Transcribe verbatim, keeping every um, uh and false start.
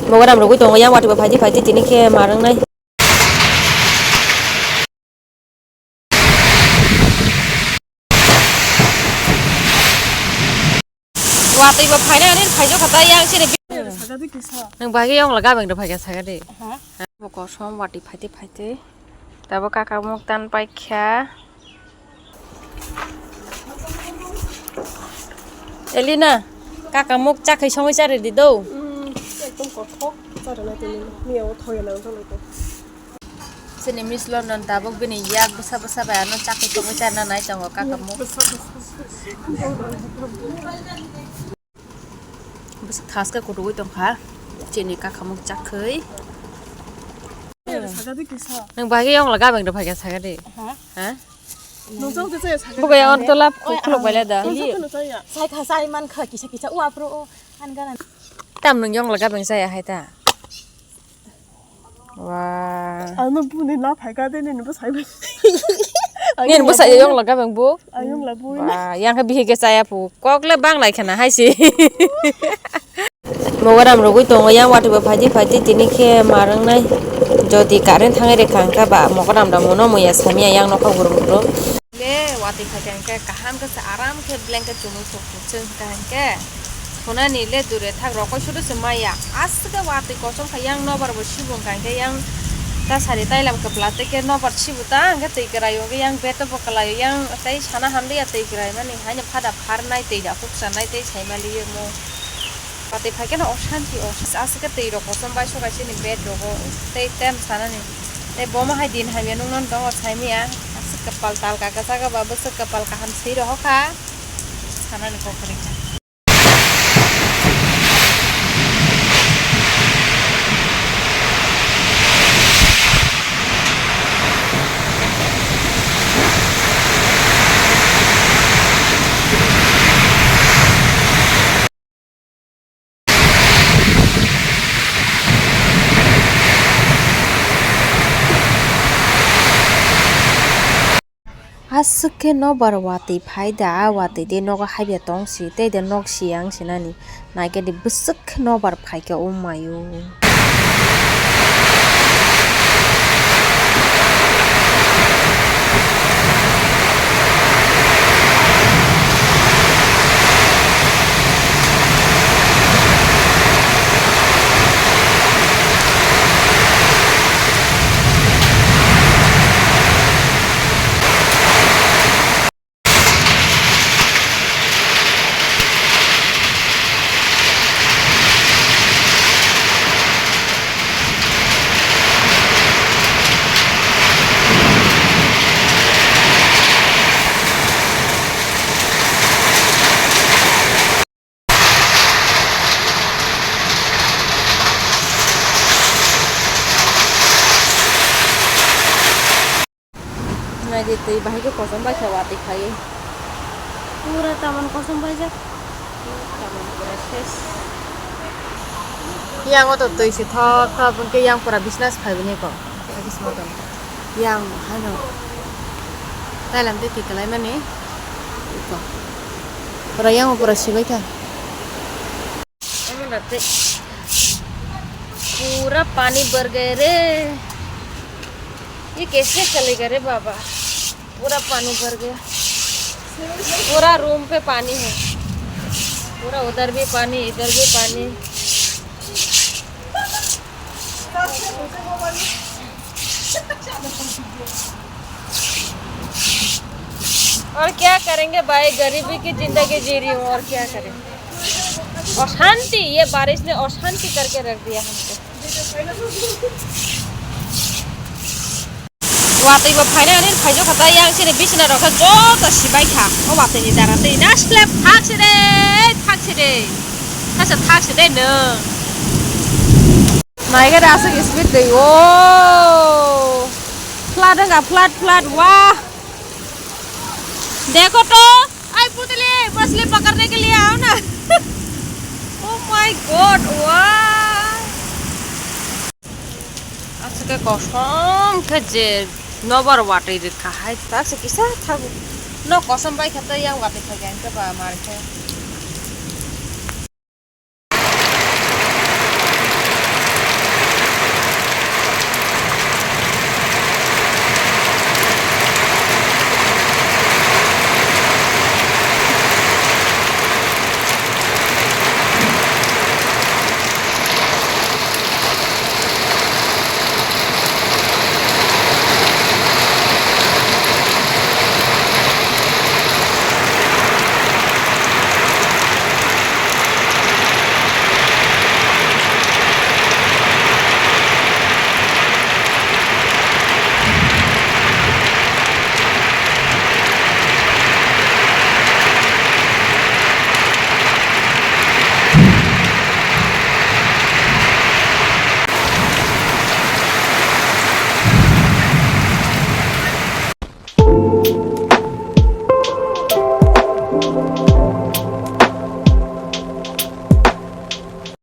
Mogoram rogwi tongo, yang watwi bo phaidi phaidi tini khe ma rwngnai. Watwi bo phaina ani phaijo kha ta yang sini. Sajadi kisa. Nang bagwi yong laga beng do phai kha saga de. Ha? Bo kosom watwi phaidi phaidi. Tabo kaka muk tan pai kha. Elina, kaka muk chakhwi songwi chari di do. Hmm, ekdom kothok chari na tini. Miya o thoya nang jalo ko. Sini Miss London tabuk bini yak bwsa bwsa bai ano chakhwi songwi charna nai tongo kaka muk. Bwsa bwsa. Bwsa thaske kutuwi tongkha. Chini kaka muk chakhwi. Sajadi kisa. Nang bagwi yong laga beng do phai kha saga de. Ha? Ha? Nung chong kisa ya saga. Buga ya on tola khuluk bai la da. Nung chong kisa ya. Sai kha sai man kha kisa kisa u apro o an gana. Tam nung yong laga beng saya hai ta. Wah. Ano buni na phai ka de ni bo sai. Ni bo sai yong laga beng bu. Ayong la bu. Wah, yang kha bihi ke saya pu. Kok le bang lai khana hai si. Mogoram rogwi tongo, yang watwi bo phaidi phaidi tini khe ma rwngnai. Jodi current thangwi rwkha hwnkhe ba mogoram rok muno muya samiya yang nokha gurung gurung. Le watwi phaikha hwnkhe kaham khe se aram khe blanket chumui sok sok se hwnkha hwnkhe khunani le dure thak rokoi sudo se maya. Aswk khe watwi kosom kha yang nobar bo sibu hwnkha hwnkhe yang ta sari tailam kwpla tei khe nobar sibu ta hwnkhe twi kwrai o yang bed o bo kwlai o yang tei sana hamliya twi kwrai mani haino phada pharnai twi da huksa nai tei sai maliya mo. Watwi phai kheno oshanti o. Aswk khe twi rok kosom bai sokai chini bed rogo tei tem sanani. Tei bomo hai din hamya nungno tongo saimaya. Aswk kwpal tal kaka saka ba bwswk kwpal kaham swi rohokha. Sanani kok kwrwikha. Aswk khe nobar watwi phai da, a watwi de nogo habya tong si, tei de nok si yang sinani, naikhe de bwswk khe nobar phai khe o mayo. Naidi twi bahai khe kosom bai kha watwi khai. Pura taman kosom bai jak. Taman pura ses. Yang o to twi se thok thok hwnkhe yang pura bisna se phai bini ko. Agis moton. Yang haino. Thailam tei twi kalai mani. Iko. Pura yang o pura sibai kha. पूरा पानी भर गए रे, ये कैसे चलेगा रे बाबा? पूरा पानी भर गया, पूरा रूम पे पानी है, पूरा उधर भी पानी, इधर भी पानी। और क्या करेंगे भाई, गरीबी की जिंदगी जी रही हूँ, और क्या करें। अशांति, ये बारिश ने अशांति करके रख दिया हमको। Watwi bo phaina ani phaijo kha ta yang sini bisna rok kha joto sibai kha. O watwi ni dara twi na slap thak side, thak side. Thasa thak side no. Naiga da aswk speed twi o. Flood wngkha, flood, flood, wah. Dekho to, ai putli, masli pakarne ke liye aao na. Oh my God, wah. Aswk khe kosom khe je nobar watwi rwkha hai, ta se kisa thago. No kosom bai kha tei yang watwi phai kha hwnkhe ba mar khe.